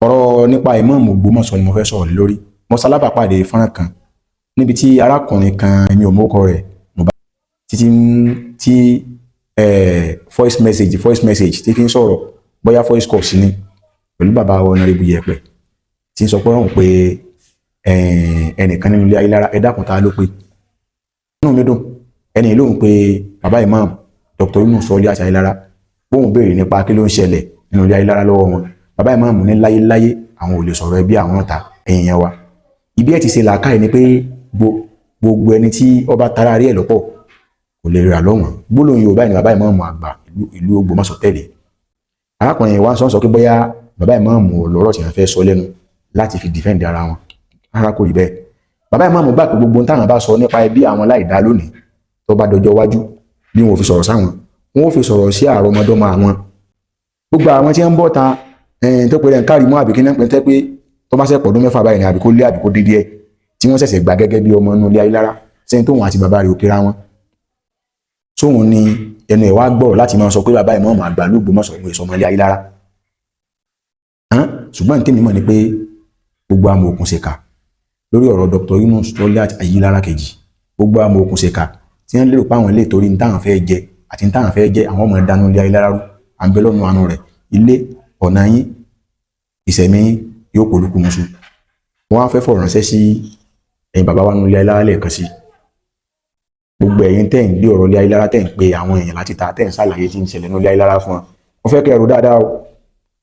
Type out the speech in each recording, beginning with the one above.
Ọ̀rọ̀ nípa ìmáàmù Ògbómọ̀ṣọ́ ni mo fẹ́ sọ̀rọ̀ lé lórí. Mo ṣalábàápàdé fọ́nrán kan níbi tí arákùnrin kan, èmi ò mórúkọ rẹ̀, mo bá títí tí voice message tí fi ń sọ̀rọ̀, bóyá voice call sí ni, pẹ̀lú bàbá Honorable Yẹ̀pẹ̀, tí ń sọ pé òun pé ẹnìkan nínú ilé Ayílára. Ẹ dákun, ta ló pé? Inú mi dùn, ẹni lóhùn pé bàbá Imam Dr. Yunus Sọlí àti Ayílára, bóun béèrè nípa kí ló ń ṣẹlẹ̀ nínú ilé Ayílára lọ́wọ́ wọn. Bàbá Imam ní láyéláyé, àwọn ò lè sọ̀rọ̀ ẹbí àwọn ta. Ẹ̀yìn yẹn wa, ibi ẹ̀ ti ṣe làákàyè ni pé gbogbo ẹni tí ọba tara rí ẹ̀ lọ́pọ̀ kò lè rà lọ́wọ́n. Gbólóhùn Yorùbá ni bàbá Imam àgbà ìlú Ògbómọ̀ṣọ́ tẹ̀lé. Arákùnrin wa ń sọ pé bóyá bàbá Imam lọ́rọ̀ tí wọ́n fẹ́ sọ lẹ́nu láti fi defend ara wọn. Rárá, kò rí bẹ́ẹ̀. Bàbá Imam gbà pé gbogbo táwọn bá sọ nípa ẹbí àwọn láì dá lónìí, tó bá dọjọ́ iwájú, bí wọn ò fi sọ̀rọ̀ sáwọn, wọn ò fi sọ̀rọ̀ sí àrọmọdọ́mọ àwọn. Gbogbo àwọn tí wọ́n ń bọ̀ ta tó pé rẹ̀ ń kárí mọ́ àbí kí ní pẹ́ pé tó bá ṣẹ̀ pọ̀dún 6 báyìí ni, àbí kó lé, àbí kó dín díẹ̀, tí wọ́n ṣẹ̀ṣẹ̀ gbà gẹ́gẹ́ bí ọmọ inú ilé Ayílára sẹ́yìn tóun àti bàbá rẹ̀ ò kíra wọn sóhun ni ẹnu ẹ̀ wá gbọ́rọ̀ láti máa sọ pé bàbá ìmáàmù àgbà l'Ógbómọ̀ṣọ́ ìwé ìsọmọ ilé Ayílára. Ṣùgbọ́n ní tèmi mọ̀ ni pé gbogbo amòòkùn ṣèkà lórí ọ̀rọ̀ Dr. Yunus Toliat Ayílára kejì, gbogbo amòòkùn ṣèkà tí wọ́n lérò pé àwọn ilé ìtorí ní táwọn fẹ́ jẹ àti ní táwọn fẹ́ jẹ, àwọn ọmọ ìdánú ilé Ayílára rú. À ń bẹ lọ́nu àánú rẹ̀, ilé ọ̀nà yín, ìsẹ̀mí yín yóò polúkú musu. Wọ́n á fẹ́ fọ̀rọ̀ ránṣẹ́ sí ẹ̀yin bàbá wa nínú ilé Ayílára lẹ́ẹ̀kan sí. Gbogbo ẹ̀yin tẹ́ ń gbé ọ̀rọ̀ ilé Ayílára, tẹ́ ń pe àwọn èèyàn láti ta, tẹ́ ń ṣàlàyé tí ń ṣẹlẹ̀ nínú ilé Ayílára fún wọn, wọ́n fẹ́ kẹ́ ẹ̀rọ dáadáa o.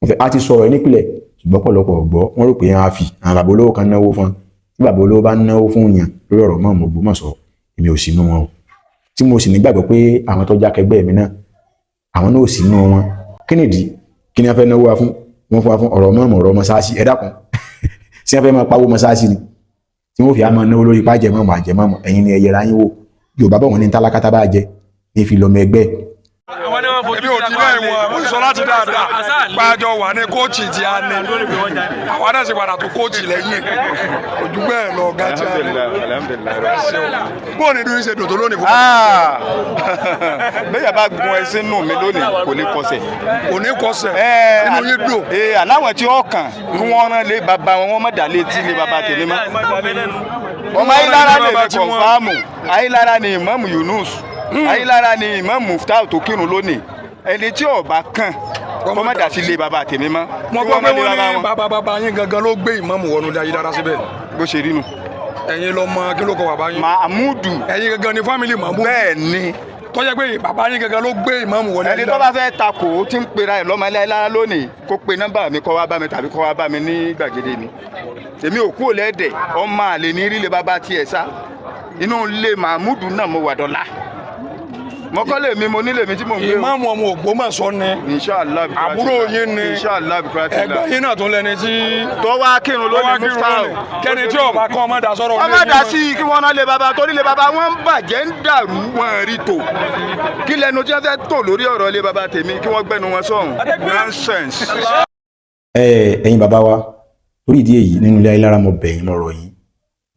Wọ́n fẹ́ a ti sọ̀rọ̀ ẹ̀ nípìnlẹ̀, ṣùgbọ́n pọ̀lọpọ̀ ọ̀gbọ́. Wọ́n rò pé wọ́n á fi àwọn bàbá olówó kan náwó fún wọn. Tí bàbá olówó bá náwó fún yàn lórí ọ̀rọ̀ mọ́ Ògbómọ̀ṣọ́, èmi ò sínú wọn o. Tí mo sì nígbàgbọ́ pé àwọn tó jákẹgbẹ́ mi náà, àwọn náà ò sínú wọn. Kí nìdí? Kí ni wọ́n fẹ́ náwó wa fún? Wọ́n fún wa fún ọ̀rọ̀ mọ́ọ̀mù, ọ̀rọ̀ mọ́sáàsì. Ẹ dákun, tí wọ́n fẹ́ máa pawó mọ́sáàsì ni tí wọ́n fi á máa náwó lórí pàjẹ́ mọ́ọ̀mù àjẹmọ́ọ̀mù? Ẹ̀yin ni ẹ yẹra yín wò. Yorùbá bọ̀, wọ́n ní tálákátá bá jẹ ní fi lọ́mọ ẹgbẹ́. Èmi ò dín bẹ́ẹ̀ wọn, mo sọ láti dáadáa gbàjọ wà ní coach tí a ní, àwa náà sì padà tó coach lẹ́yìn ojú bẹ́ẹ̀ lọ ọ̀gá tí a ní. Bóò ní dúró ṣe dòdò lónìí fún Bẹ́ẹ̀ bá gun ẹṣin nù mí lónìí, kò ní kọsẹ̀. Kò ní kọsẹ̀, inú yín dùn. Ee, aláwọ̀ tí ó kàn kí wọ́n rán lé bàbá wọn, wọ́n má dà létí lé bàbá tèmi mọ́. Ọmọ Ayílára lè fi confirm. Ayílára ni Ìmáàmù Yunus, Ayílára ni Ìmáàmù Muftau tó kírun lónìí. Ẹni tí ó bá kàn kó má dà sí lé bàbá tèmi mọ́. Mo gbọ́ pé wọ́n ní bàbá bàbá yín gangan ló gbé ìmáàmù wọnú ilé Ayílára síbẹ̀. Bó ṣe rí nu. Ẹ̀yin lọ mọ kí ló kọ bàbá yín? Mahmudu. Ẹ̀yin gangan ni family Mahmudu? Bẹ́ẹ̀ ni. Tó jẹ́ pé bàbá yín gangan ló gbé ìmáàmù wọlé. Ẹni tó bá fẹ́ takò ó ti ń pera ẹ̀ lọ́mọ Ayílára lónìí, kó pe nọ́mbà mi, kó wá bá mi, tàbí kó wá bá mi ní gbàgede mi. Èmi ò kúrò lẹ́dẹ̀. Ọmọ àlè ní rí lè bàbá tiẹ̀ sá. Inú ilé Mahmudu náà mo wà dọ́là mọ́kọ́lé mi, mo nílé mi tí mò ń gbé o. Ìmáàmù ọmọ Ògbómọ̀ṣọ́ ni. Inshallah. Àbúrò yín ni. Inshallah. Ẹgbẹ́ yín náà tún lẹni tí tó wá kírun lónìí, Muftau. Kẹ́ni tí ó bá kọ́ ọmọ dà sọ́rọ̀. Ọmọ dà sí i, kí wọ́n náà lé bàbá, torí lé bàbá wọn ń bàjẹ́, ń dàrú, wọn rí tò. Kí lẹnu tí wọ́n fẹ́ tò lórí ọ̀rọ̀ lé bàbá tèmi? Kí wọ́n gbẹ́nu wọn sọ̀hún. Nonsense. Ẹ̀yin bàbá wa, torí ìdí èyí nínú ilé Ayílára, mo bẹ̀ yín, mo rọ̀ yín.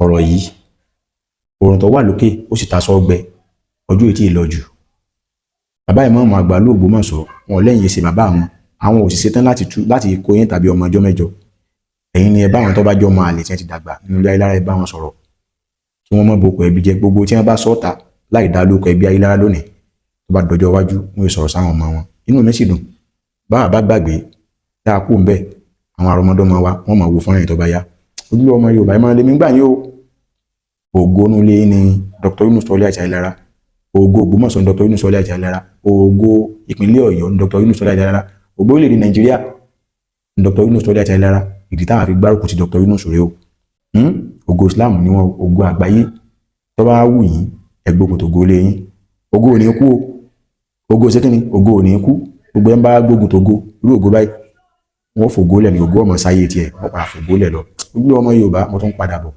Ọ̀rọ̀ yìí, òrùn tó wà lókè ó sì ta sọ́gbẹ ọjọ́ ètí ìlọ́jù. Bàbá ìmáàmù àgbà l'Ógbómọ̀ṣọ́, wọn lẹ́yìn ṣe bàbá àwọn, àwọn òṣìṣẹ́ tán láti tú láti kó yín tàbí ọmọ ọjọ́ 8. Ẹ̀yin ni ẹ bá àwọn tó bá jọ ọmọ àlè tí wọ́n ti dàgbà nínú ilé Ayílára, ẹ bá wọn sọ̀rọ̀ kí wọ́n má boko ẹbí jẹ́. Gbogbo tí wọ́n bá sọ́ta láì dá lóko ẹbí Ayílára lónìí, tó bá dọjọ́ iwájú, wọ́n yóò sọ̀rọ̀ sáwọn ọmọ wọn. Inú mi sì dùn, báwa bá gbàgbé dáa kú ń bẹ́ẹ̀, àwọn àrọmọdọ́mọ wa wọ́n máa wo fọ́nrán yìí tó bá yá. Ojúlówó ọmọ Yorùbá ẹ máa lé mi gbà yín o. Ògo inú ilé ní Dr. Yunus Toliat Ayílára, ògo Ògbómọ̀ṣọ́ ní Dr. Yunus Toliat Ayílára, ògo ìpínlẹ̀ Ọ̀yọ́ ní Dr. Yunus Toliat Ayílára, ògo orílẹ̀-èdè Nàìjíríà ní Dr. Yunus Toliat Ayílára. Ìdí táwọn àfi gbárùkù ti Dr. Yunus rèé o. Ògo Islam ni wọn, ògo àgbáyé. Tó bá wù yín, ẹ gbógun tògo lé yín. Ògo ò ní kú o. Ògo ṣé kí ni? Ògo ò ní kú. Gbogbo ẹ̀ ń bá gbógun tògo, irú ògo báyìí, wọ́n fògo lẹ̀ ní ògo ọmọ sáyé tiẹ̀, wọ́n padà fògo lẹ̀ lọ. Ojúlówó ọmọ Yorùbá, mo tún padà bọ̀.